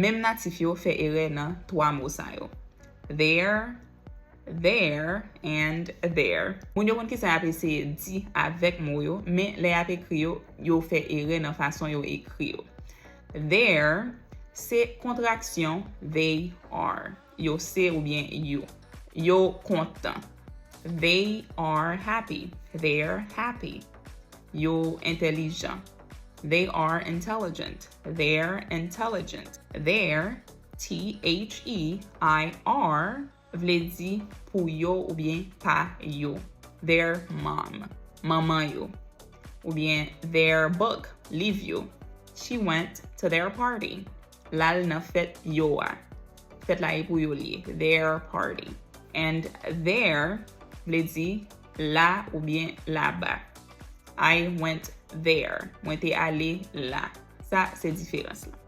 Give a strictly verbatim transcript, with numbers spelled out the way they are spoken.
Menm natif yo fè erè nan twa mo sa yo. There, there, and there. Moun yo konn kisa y ap eseye di avèk mo yo, men lè y ap ekri yo, yo fè erè nan fason yo ekri yo. There se kontraksyon they are. Yo se oubyen yo. Yo kontan. They are happy. They're happy. Yo entèlijan. They are intelligent. They're intelligent. Their, T H E I R, vle di pou yo oubyen pa yo. Their mom, manman yo. Oubyen their book, liv yo. She went to their party. L al nan fèt yo a. Fèt la e pou yo li ye. Their party. And there vle di la oubyen laba. I went there. Mwen te ale la. Sa se diferans lan.